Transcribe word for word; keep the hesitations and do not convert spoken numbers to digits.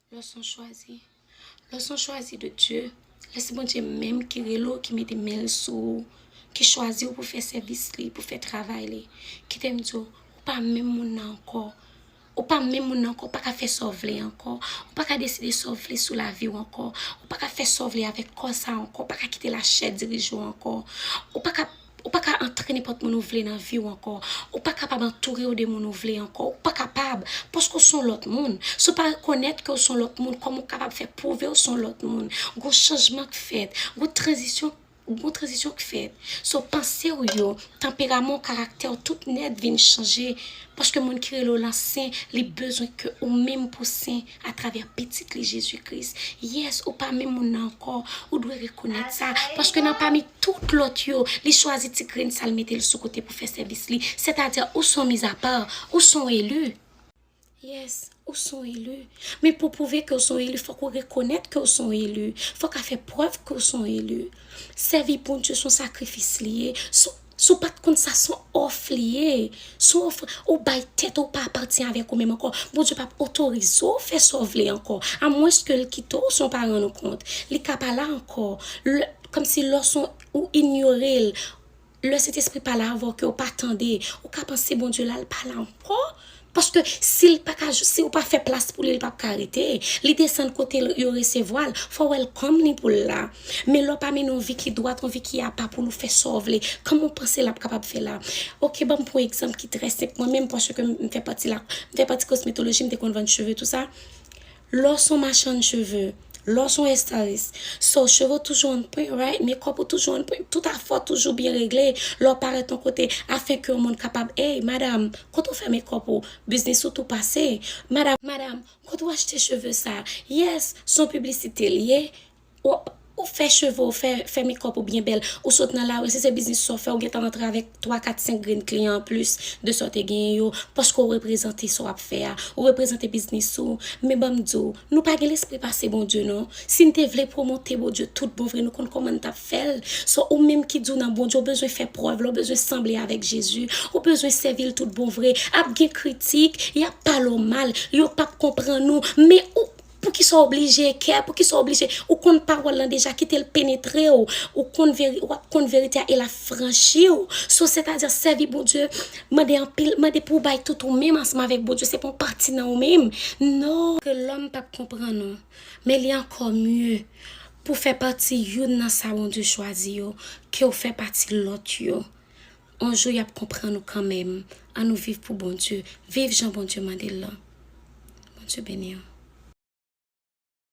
Lè w se yon chwazi, lè w se yon chwazi de Dye, lè se Bondye menm ki rele w, ki mete men l sou ou, ki chwazi w pou fè sèvis li, pou fè travay li, kite m di w, ou pa menm moun nan ankò. Ou pa menm moun nan ankò, ou pa ka fè sa w vle ankò. Ou pa ka deside sa w vle sou lavi w ankò. Ou pa ka fè sa w vle avèk kò sa ankò. Ou pa ka kite lachè dirije w ankò. Ou pa ka, ou pa ka antre nenpòt moun ou vle nan vi w ankò. Ou pa kapab antoure w de moun ou vle ankò. Ou pa kapab, paske w se yon lòt moun. Si w pa rekonèt ke w se yon lòt moun, kòman w kapab fè pwouve w se yon lòt moun? Gon chanjman k fèt, gon tranzisyon, gon tranzisyon k fèt. So, panse w yo, tanperaman w, karaktè w, tout nèt vin chanje. Paske moun ki rele w lan sen, li bezwen ke ou menm pou sen atravè pitit li Jezi Kris. Yes, ou pa menm moun nan ankò. Ou dwe rekonèt sa. Paske nan pami tout lòt yo, li chwazi ti grenn sa l mete l sou kote pou fè sèvis li. Sètadi, ou se yon mizapa, ou se yon eli. Yes, ou se yon eli. Men pou pwouve ke w se yon eli, fòk ou rekonèt ke w se yon eli. Fòk a fè prèv ke w se yon eli. Sèvi Bondye se yon sakrifis li ye. Si w, si w pa t konn sa, se yon òf li ye. Se yon òf, ou bay tèt ou pa apatyen avèk ou menm ankò. Bondye p ap otorize w fè sa w vle ankò. Amwenske l kite w san w pa rann ou kont. Li ka pa la ankò. Lè, kòmsi lè w se yon, ou inyore l. Lè Sentespri pale avè w ke w pa tande, ou ka panse Bondye la, l pa la ankò. Paske si l pa ka, si ou pa fè plas pou li, li p ap ka rete. Li desann kote l, yo resevwa l. Fò w welcome li pou l la. Men lè w pa mennen yon vi ki dwat, yon vi ki apa pou l, ou fè sa w vle. Kòman w panse l ap kapab fè la? Oke, ban m pran yon egzanp ki trè senp. Mwen menm, paske m fè pati la, m fè pati kosmetoloji, m te konn vann cheve, tou sa. Lè w se yon machann cheve, lè w se yon stylis, so cheve w toujou on point, right? Makeup ou toujou on point, tout afè w toujou byen regle. Lè w parèt yon kote, afin ke yon moun kapab, hey, madam, kote w fè makeup ou? Biznis ou tou pase. Madam, madam, kote w achte cheve sa? Yes, se yon piblisite l ye. Ou, ou fè cheve w, fè, fè makeup ou byen bèl. Ou sot nan lari, si se biznis sa w fè, ou gentan rantre avèk twa, kat, senk grenn kliyan anplis de sa w te genyen yo, paske w reprezante sa w ap fè a, ou reprezante biznis ou. Men ban m di w, nou pa gen lespri pase Bondye non. Si n te vle pwomote Bondye tout bon vre, nou konn kòman n t ap fè l. So, ou menm ki di w nan Bondye, ou bezwen fè prèv la, ou bezwen sanble avèk Jezi, ou bezwen sèvi l tout bon vre. Ap gen kritik, y ap pale w mal, yo p ap konprann ou, men ou Poukisa w oblije kè? Poukisa w oblije? Ou konn pawòl lan deja, kite l penetre w. Ou konn veri-, w ap konn verite a e l ap franchi w. So, sètadi, sèvi Bondye, mande anpil, mande pou w bay tout ou menm ansanm avèk Bondye. Se pa yon pati nan ou menm. Non, ke lòm p ap konprann ou. Men li ankò mye pou fè pati youn nan sa Bondye chwazi yo, ke w fè pati lòt yo. On jou, y ap konprann ou kanmenm. Ann nou viv pou Bondye. Viv jan Bondye mande l lan. Bondye beni w.